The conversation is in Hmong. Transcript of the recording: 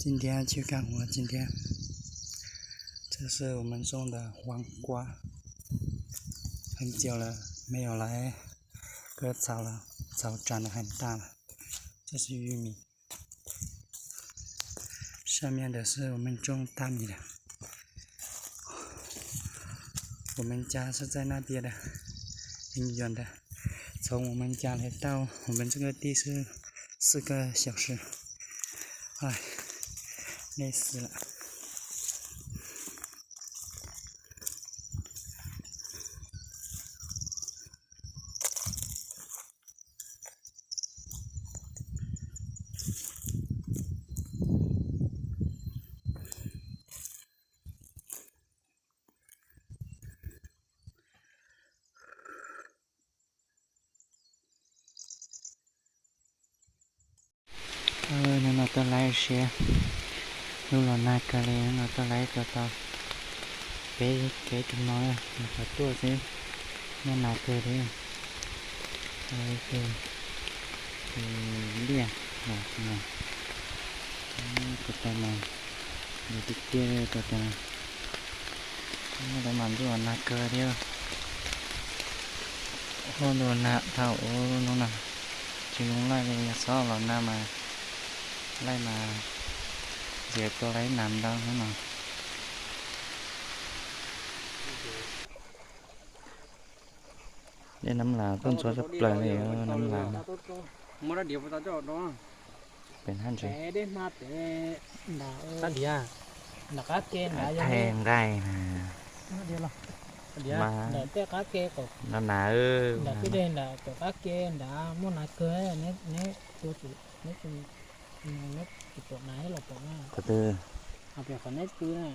今天去干活，今天这是我们种的黄瓜，很久了没有来割草了，草长得很大了。这是玉米，上面的是我们种大米的。我们家是在那边的，很远的，从我们家来到我们这个地是四个小时。哎，累死了。Hnub no tuaj laib siab, hnub los nag kawg li, hnub no tuaj laib tau peb kev tus no, qhov tuaj xwb, nag kawg li. Liaj los no, tus tau mas, tiag tiag tus tau, tau mas ntuj nag kawg thiab. Huab ntuj nag dhau ub hnub no, tsis zoo laij li, yog txhob los nag mas laij mas ntxias tua laib nag ntau hnub no. Dej Nab Las tuaj ntxhua tshaj plaws li, Nab Las pem hab ntses, nqaij mas no nas, nram tej dej nram tom qab ke nrad muaj nas kawg, neb tua, neb tsis pom nas los pom na. Qhov twg? Qhov neb pw na.